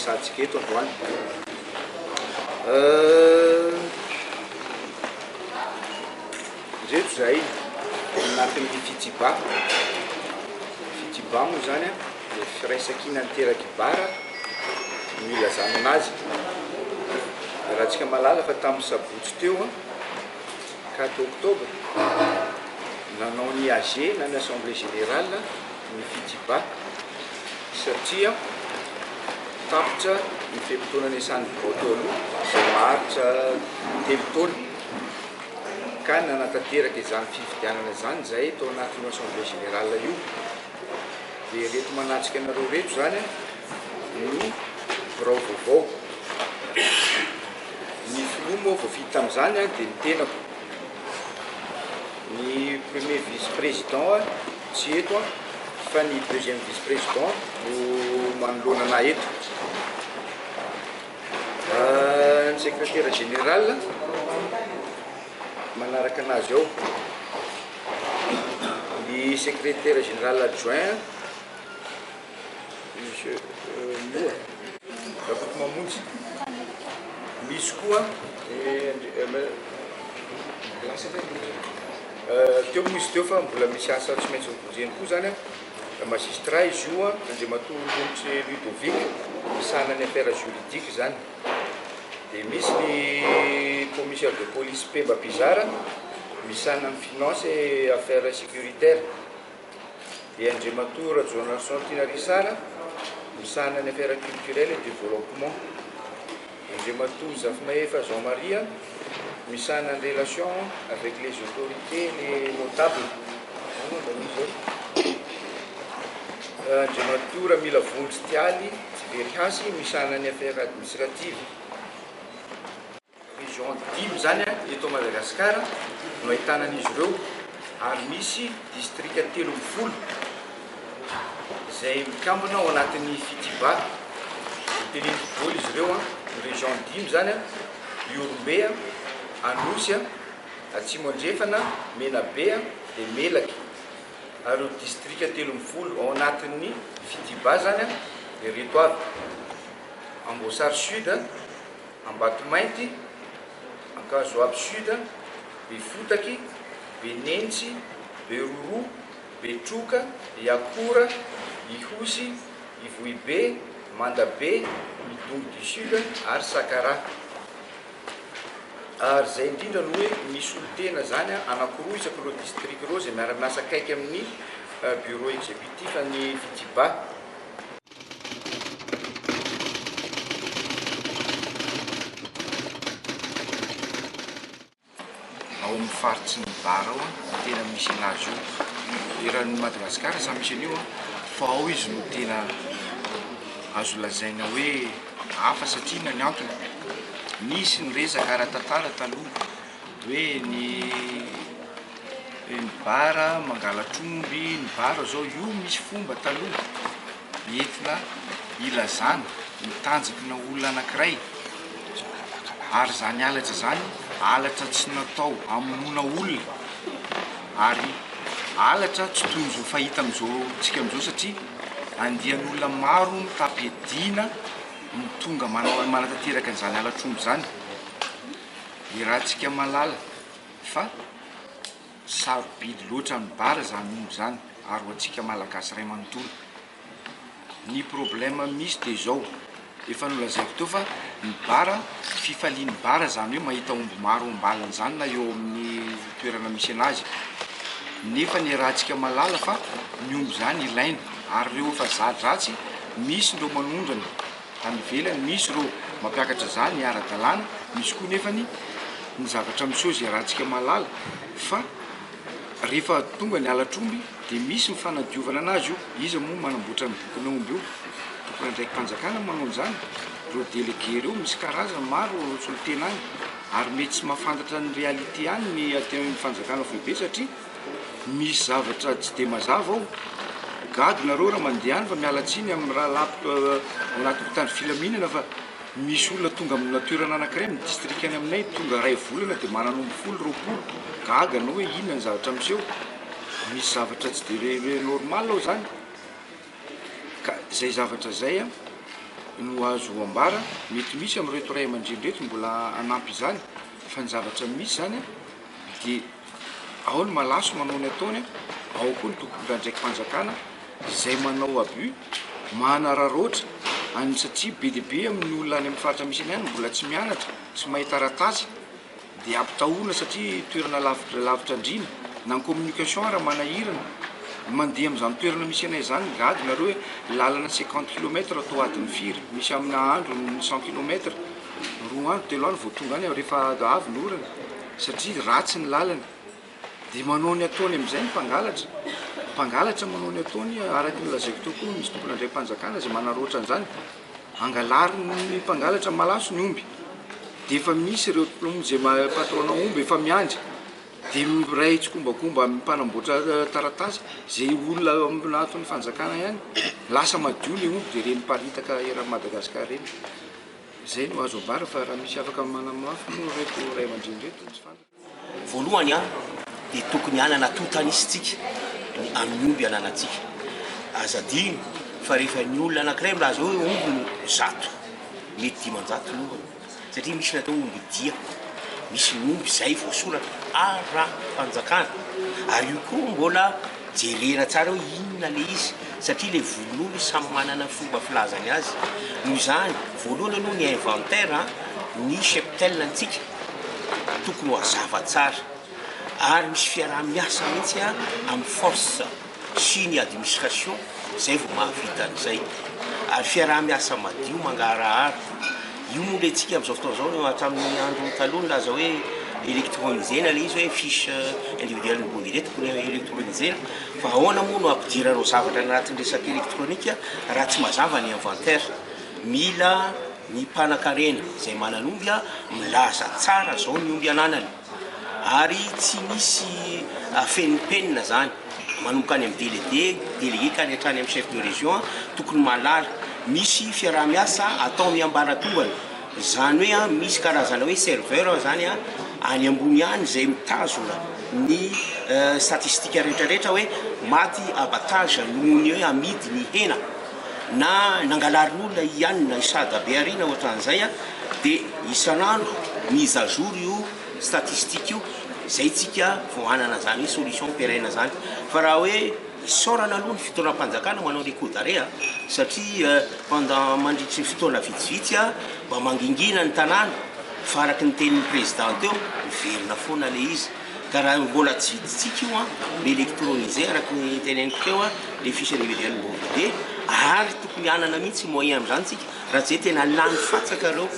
resahantsika eto androany. Ireto izahay anatin'ny Fijiba. Fijiba moa izany dia firaisankinan'ny terak'i Bara no ilazana anazy. Iarahantsika mahalala fa tamin'ny sabotsy teo, 4 octobre, nanao ny AG na ny Assemblée Générale ny Fijiba satria tapitra ny fe-potoana niasan'ny birao teo aloha izay maharitra 3 taona. Ka nanatanteraka izany fifidianana izany izahay tao anatin'io Assemblée Générale io. Dia ireto manatrika anareo ireto izany no birao vaovao. Ny filoha moa voafidy tamin'izany dia ny tenako. Ny premier vice président tsy eto fa ny deuxième vice président no manoloana anah eto. Ny secrétaire général manaraka anazy ao. Ny secrétaire général adjoint monsieur Moa Rakotomamonjy. Misy koa teo moa izy teo fa mbola misy asa tsy maintsy hovonjeny koa zany. Magistrat izy io an, Andriamatoa Lonitry Ludovic, misahana ny affaires juridiques izany. Dia misy ny commissaire de police Pemba Bizarre, misahana ny finance et affaires sécuritaires. Dia Andriamatoa Rajaonarison Tiana Risara, misahana ny affaires culturelles et développement. Andriamatoa Zafimahefa Jean Marie, misahana ny relations avec les autorités et les notables. Andriamatoa Ramilavonjy Tialy Tsiverihasy, misahana ny affaires administratives. Région dimy izany eto Madagasikara no ahitana an'izy ireo ary misy distrika 13 izay mikambana ao anatin'ny Fitiba. Noteneniko daholo izy ireo, ny région dimy izany, Ihorombe, Anosy, Atsimo Andrefana, Menabe dia Melaky. Ary ireo distrika 13 ao anatin'ny Fitiba izany dia ireto avy, Amboasary Sud, Ambatomainty, Ankazoabo Sud, Befotaky, Benentsy, Beroroha, Betroka, Iakora, Ihosy, Ivohibe, Mandabe, Midongy du Sud ary Sakaraha. Ary izay indrindra no hoe misy solontena izany anankiroa isak'ireo distrika ireo izay miara-miasa akaiky amin'ny bureau exécutif an'ny Fitiba. Ao amin'ny faritry ny Bara ao no tena misy anazy io. Eran'i Madagasikara samy misy an'io fa ao izy no tena azo lazaina hoe hafa satria inona ny antony? Nisy ny resaka ara-tantara taloha hoe ny ny Bara mangalatr'omby, ny Bara zao io misy fomba taloha entina ilazana ny tanjakina olona anankiray ary izany halatra izany halatra tsy natao hamonoana olona ary halatra tsy toy izao fahita amin'izao tsika amin'izao satria andian'olona maro mitam-piadiana no tonga manao manatanteraka an'izany halatr'omby izany. Iarahantsika mahalala fa Sarobidy loatra amin'ny bara izany omby izany ary ho antsika Malagasy iray manontolo. Ny problème misy dia izao, efa nolazaiko teo fa ny bara, fifalian'ny bara izany hoe mahita omby maro ao ambalany izany na eo amin'ny toerana misy anazy. Nefa niarahantsika mahalala fa ny omby izany ilaina ary ireo efa za-dratsy misy ireo manondrana any ivelany, misy ireo mampiakatra izany ara-dalàna, misy koa nefany ny zavatra miseho izay iarahantsika mahalala fa rehefa tonga ny halatr'omby dia misy ny fanadiovana anazy io, iza moa manamboatra ny bokona omby io? Tompon'andraiki-panjakana no manao an'izany, ireo délégué ireo misy karazany maro solontena any ary mety tsy mahafantatra ny réalité any ny aty amin'ny fanjakana foibe satria Misy zavatra tsy dia mazava ao. Gaga nareo raha mandeha any fa miala tsiny amin'ny rahalahy ao anaty mpitandro filaminana fa misy olona tonga amina toerana anankiray amin'ny distrika any aminay tonga iray volana dia manana omby folo, 20. Gaga anao hoe inona ny zavatra miseho. Misy zavatra tsy dia normal ao izany. Ka izay zavatra izay an. no azo ambara, mety misy amin'ireto ray aman-dreny ireto mbola hanampy izany fa ny zavatra misy izany dia ao ny malaso manao ny ataony, ao koa ny tompon'andraiki-panjakana izay manao abus, manararaotra any satria be dia be amin'ny olona any amin'ny faritra misy anay any mbola tsy mianatra, tsy mahay taratasy dia ampitahorina satria toerana lavitra lavitra andriana na ny communication ara manahirana mandeha amin'izany toerana misy anay izany gady nareo hoe lalana 50 kilomètre atao adiny firy misy amina andro ny 100 kilomètre roa andro telo andro vao tonga any rehefa avy ny orana satria ratsy ny lalana dia manao ny ataony amin'izay ny mpangalatra mpangalatra manao ny ataony araka ny lazaiko teo koa misy tompon'andraiki-panjakana izay manaraotra an'izany Angalarin'ny mpangalatra malaso ny omby dia efa misy ireo izay patron-na omby efa miandry dia miray tsikombakomba amin'ny mpanamboatra taratasy izay olona anatin'ny fanjakana ihany lasa madio ilay omby dia ireny miparitaka eran'i Madagasikara ireny. Izay no azo ambara fa raha misy afaka manamafy moa ireto ray aman-dreny ireto tsy fantatra. Voalohany an, dia tokony hanana antontan'isa tsika ny amin'ny omby ananantsika. Aza adino fa rehefa ny olona anankiray milaza hoe omby no zato, mety 500 ny ombiny, satria misy ny atao hoe omby dia, misy ny omby izay voasoratra ara-panjakana, ary io koa mbola jerena tsara hoe inona ilay izy, satria ilay volon'omby samy manana ny fomba filazany azy. Noho izany, voalohany aloha ny inventaire, ny cheptel antsika, tokony ho hazava tsara ary misy fiaraha-miasa mihitsy amin'ny force sy ny administration zay vao mahavita an'izay ary fiaraha-miasa madio mangarahara io moa le tsika amin'izao fotoana izao hatramin'ny andro taloha nilaza hoe électronisena le izy hoe fiche individuelle ny bovidé tokony électronisena fa ahoana moa no ampidiranao zavatra anatin'ny resaka électronique raha tsy mazava ny inventaire mila Ny mpanan-karena izay manana omby milaza tsara zao ny omby ananany ary tsy misy afenimpenina zany, manomboka any amin'ny délégué, délégué ka any hatrany amin'ny chef de région tokony mahalala, misy fiaraha-miasa atao amin'ny ambaratongany, zany hoe misy karazana hoe serveur zany any ambony any izay mitazona ny statistique rehetrarehetra hoe maty abattage noho ny hoe amidy ny hena. na nangalarin'olona i anona i sada be arina ohatran'izay a de isan'andro mise à jour io statistique io zay tsika vao hanana zany hoe solution pérenne zany fa raha hoe isaorana aloha ny fitondram-panjakana manao le coup d'arrêt a satria pendant mandritry ny fotoana vitsivitsy a mba mangingina ny tanàna fa araky ny tenin'ny président teo miverina foana le izy Ka raha mbola tsy vitsitsika io an, mi-electroniser araka ny teneniko teo an, le fiche individuelle mbo vide, ary tokony hanana mihitsy moyen amin'izany tsika, raha tsy zay tena lany fatsaka reo,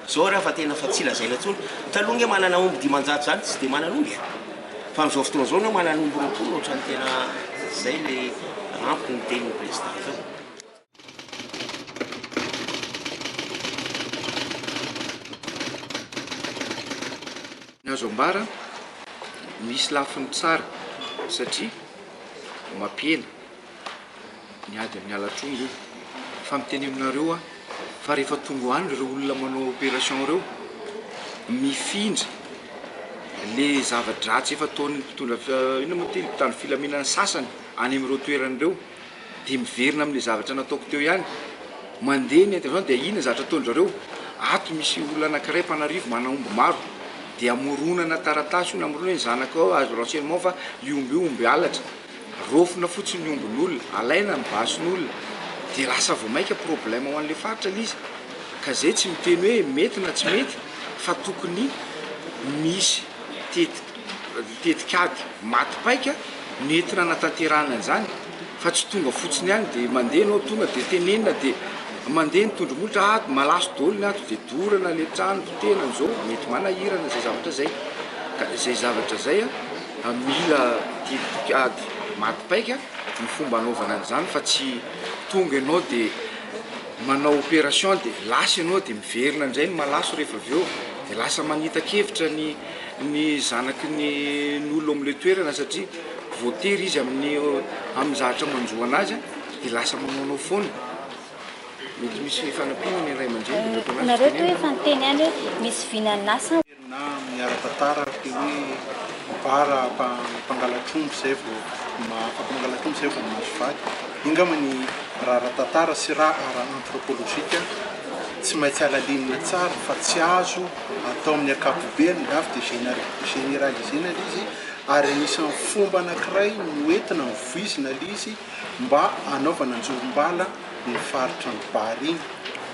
zao raha fa tena fa tsy lazaina intsony, taloha nge manana omby 500 zany tsy de manana omby e, fa amin'izao fotoana zao enao manana omby 20 ohatran'ny tena zay le ampy ny tenin'ny président teo. Ny azo ambara, misy lafiny tsara satria mampihena ny ady amin'ny halatr'omby io. Fa miteny aminareo aho fa rehefa tonga any ireo olona manao opération ireo, mifindra le zava-dratsy efa ataon'ny mpitondra inona moa ty, mpitandro filaminana sasany any amin'ireo toerana ireo. dia miverina amin'ilay zavatra nataoko teo ihany, mandeha ny intervention dia inona zavatra ataon-dry zareo, ato misy olona anankiray mpanarivo manana omby maro, dia amoronana taratasy io na amoronana hoe ny zanakao azo renseignement fa io omby io omby halatra, raofina fotsiny ny ombin'olona, alaina ny basin'olona, dia lasa vao mainka problème ho an'ilay faritra ilay izy, ka zay tsy miteny hoe mety na tsy mety fa tokony misy tetika. Tetikady maty paika nentina hanatanterahana an'izany fa tsy tonga fotsiny ihany dia mandeha ianao tonga dia tenenina dia mandeha ny tondro-molotra ah malaso daholo ny ato dia dorana ilay trano potehina an'izao mety manahirana izay zavatra izay ka izay zavatra izay a mila tetikady maty paika ny fomba hanaovana an'izany fa tsy tonga ianao dia manao opération dia lasa ianao dia miverina indray ny malaso rehefa avy eo dia lasa manita-kevitra ny ny zanaky ny ny olona ao amin'ilay toerana satria voatery izy amin'ny amin'ny zavatra manjo anazy dia lasa manaonao foana. Mety misy fanampiana ny ray aman-dreny dia mety Nareo toa efa niteny ihany hoe misy vinan'asa. Na amin'ny ara-tantara ary dia hoe bara mpangalatr'omby izay vao afaka mangalatr'omby izay vao mahazo vady. Iny angamba ny raha ara-tantara sy raha ara-anthropologique tsy maintsy halalinina tsara fa tsy azo atao amin'ny ankapobeny, avy dia généraliser-na ilay izy ary anisan'ny fomba anankiray noentina novoizina ilay izy mba hanaovana anjorom-bala ny faritra ny Bary iny,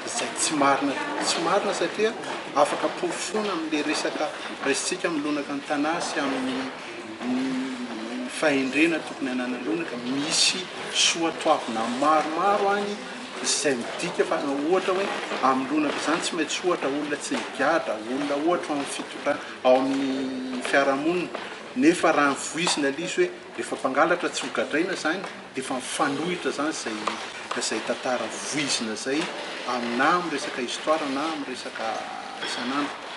izay tsy marina tsy marina satria afaka porofoina amin'ilay resaka raisintsika amin'ny lonaka ny tanà sy amin'ny ny fahendrena tokony hananan'ny lonaka, misy soatoavina maromaro any izay midika fa ohatra hoe amin'ny lonaka izany tsy maintsy ohatra olona tsy migadra, olona ohatra ao amin'ny fitondrana, ao amin'ny fiarahamonina, nefa raha voizina ilay izy hoe rehefa mpangalatra tsy ho gadraina izany dia efa mifanohitra izany izay izay tantara voizina izay na amin'ny resaka histoire na amin'ny resaka isan'andro.